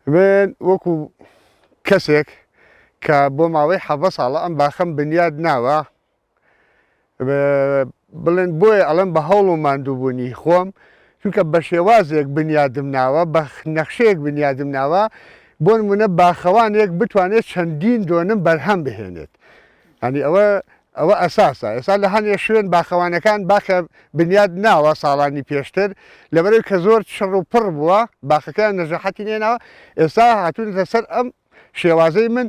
من وەکو کەسێک کە بۆ ماوەی حەڤە ساڵە ئەم باخەم بنیاد ناوە بڵێن بۆیە ئەڵێم بە هەوڵ و ماندووبوونی خۆم چونکە بە شێوازێک بنیادم ناوە بە نەخشەیەک بنیادم ناوە بۆ نمونە باخەوانێک بتوانێت چەندین دۆنم بەرهەم بهێنێت ینی ئەوە ئەوە ئەساسە ئێستا لە هەنێ شوێن باخەوانەکان باخە بنیاد ناوە ساڵانی پێشتر لەبەرەوەی کە زۆر چڕ و پڕ بووە باخەکەیان نەژەحەتی نێناوە ئێستا هاتوونەتە سەر ئەم شێوازەی من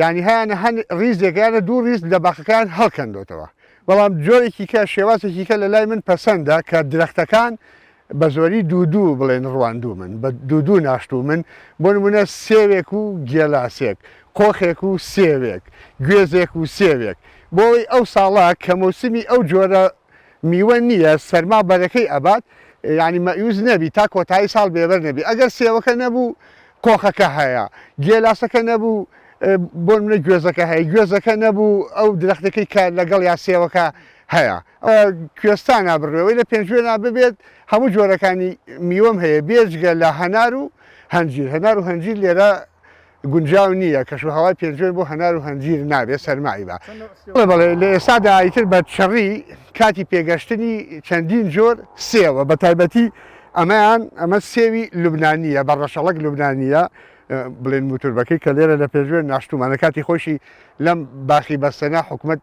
یانی هەیانە هەن ڕیزێک یانە دوو ڕیز لە باخەکەیان هەڵکەندۆتەوە بەڵام جۆرێکی کە شێوازێکی کە لە لای من پەسەندە کە درەختەکان بە زۆری دوو دوو بڵێن ڕواندوو من بە دوو دوو ناشتوو من بۆ نمونە سێوێک و گێلاسێک قۆخێک و سێوێک گوێزێک و سێوێک بۆی ئەو ساڵە کە مەوسمی ئەو جۆرە میوە نییە سەرما بەرەکەی ئەبات یانی مەئیوس نەبی تا کۆتایی ساڵ بێبەر نەبی ئەگەر سێوەکە نەبوو قۆخەکە هەیە گێلاسەکە نەبوو بۆ منە گوێزەکە هەیە گوێزەکە نەبوو ئەو درەختەکەی کە لەگەڵ یا سێوەکە هەیە کوێستانە بڕێەوەی لە پێنجوێنا ببێت هەموو جۆرەکانی میوەم هەیە بێجگە لە هەنار و هەنجیر هەنار و هەنجیر لێرە گونجاو نییە، کەشوهەوای پێنجوێن بۆ هەنار و هەنجیر نابێت، سەرمای بە. بەڵێ بەڵێ لە ئێستادا ئیتر بە چڕی کاتی پێگەشتنی چەندین جۆر سێوە، بە تایبەتی ئەمەیان ئەمە سێوی لوبنانییە، بە ڕەشەڵەک لوبنانییە، بڵێن موتوربەکەی کە لێرە لە پێنجوێن ناشتوومانە، کاتی خۆیشی لەم باخی بەستەنە حکومەت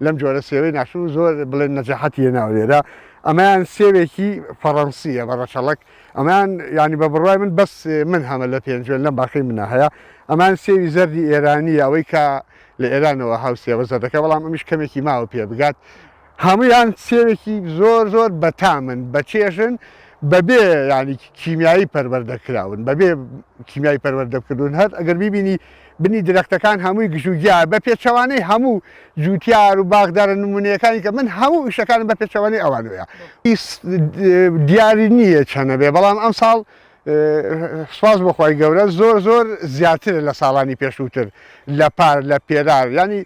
لەم جۆرە سێوەی ناشتوو زۆر بڵێن نەجاحەتی هێناوە لێرە ئەمەیان سێوێکی فەڕەنسیە بە ڕەچەڵەک ئەمان ینی بە بڕوای من بەس من هەمە لە پێنجوێن لەم باخەی منە هەیە ئەمان سێوی زەردی ئێرانیە ئەوەی کە لە ئێرانەوە هاوسێوە زەردەکە بەڵام ئەمیش کەمێکی ماوە پێ بگات هەمویان سێوێکی زۆر زۆر بەتامن بە چێژن بەبێ ینی کیمیایی پەروەردە کراون بەبێ کیمیای پەروەردە کردوون هەر ئەگەر بیبینی بنی درەختەکان هەمووی گژوگیا بە پێچەوانەی هەموو جوتیار و باخدارە نمونەیەکانی کە من هەموو ئیشەکانم بە پێچەوانەی ئەوانەیە دیاری نییە چەنە بێ بەڵام ئەم ساڵ سواز بۆ خوای گەورە زۆر زۆر زیاترە لە ساڵانی پێشووتر لە پار لە پێرار ینی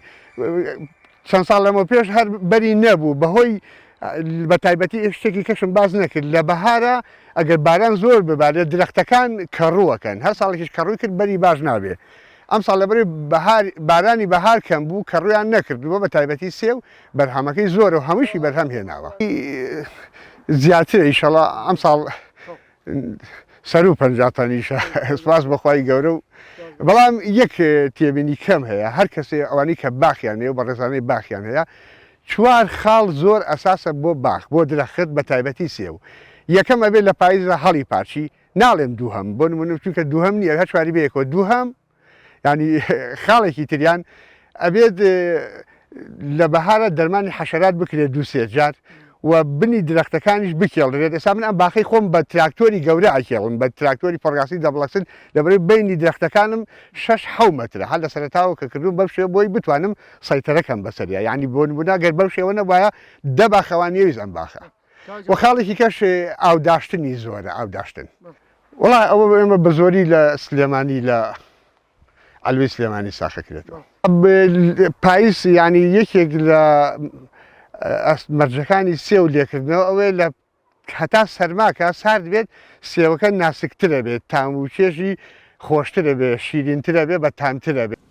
چەند ساڵ لەمە پێش هەر بەری نەبوو بەهۆی بە تایبەتی شتێکی کەشم باز نەکرد لە بەهارە ئەگەر باران زۆر ببارێت درەختەکان کەڕووەکەن هەر ساڵێکیش کەڕووی کرد بەری باش نابێ ئەم ساڵ لەبەری بەهار بارانی بەهار کەم بوو کەڕوویان نەکردووە بە تایبەتی سێو بەرهەمەکەی زۆرە و هەمووشی بەرهەم هێناوە زیاترە ئیشەڵا ئەم ساڵ سەرو 50 تەنیشە سپاس بەخوای گەورە و بەڵام یەک تێبینی کەم هەیە هەر کەسێ ئەوانی کە باخیان هەیە و بەڕێزانەی باخیان هەیە چوار خاڵ زۆر ئەساسە بۆ باخ بۆ درەخت بە تایبەتی سێو یەکەم ئەبێ لە پایزا هەڵی پارچی ناڵێم دووهەم بۆ نمونە چونکە دووهەم نییە هەر چواری بەیەکەوە دووهەم ینی خاڵێکی تریان ئەبێت لە بەهارە دەرمانی حەشرات بکرێت دوو سێ جار و بنی درەختەکانیش بکێڵرێت ئێستا من ئەم باخەی خۆم بە تراکتۆری گەورە ئەکێڵم بە تراکتۆری پڕگاسی دەبڵەکسن لەبەرەی بینی درەختەکانم شەش حەو مەترە هەر لە سەرەتاوە کە کردوم بەم شێوە بۆی بتوانم سەیتەرەکەم بەسەریا یعنی بۆ نمونە گەر بەم شێوە نەبوایە دە باخەوان نەویست ئەم باخە و خاڵێکی کەش ئاوداشتنی زۆرە ئاوداشتن وڵا ئەوە ئێمە بە زۆری لە سلێمانی لە عەلوەی سلێمانی ساخەکرێتەوە پاییز ینی یەکێک لە مەرجەکانی سێو لێکردنەوە ئەوەیە لە هەتا سەرماکە سارد بێت سێوەکە ناسکترە بێت تام و چێژی خۆشترە بێ شیرینترە بێ بە تامترە بێت.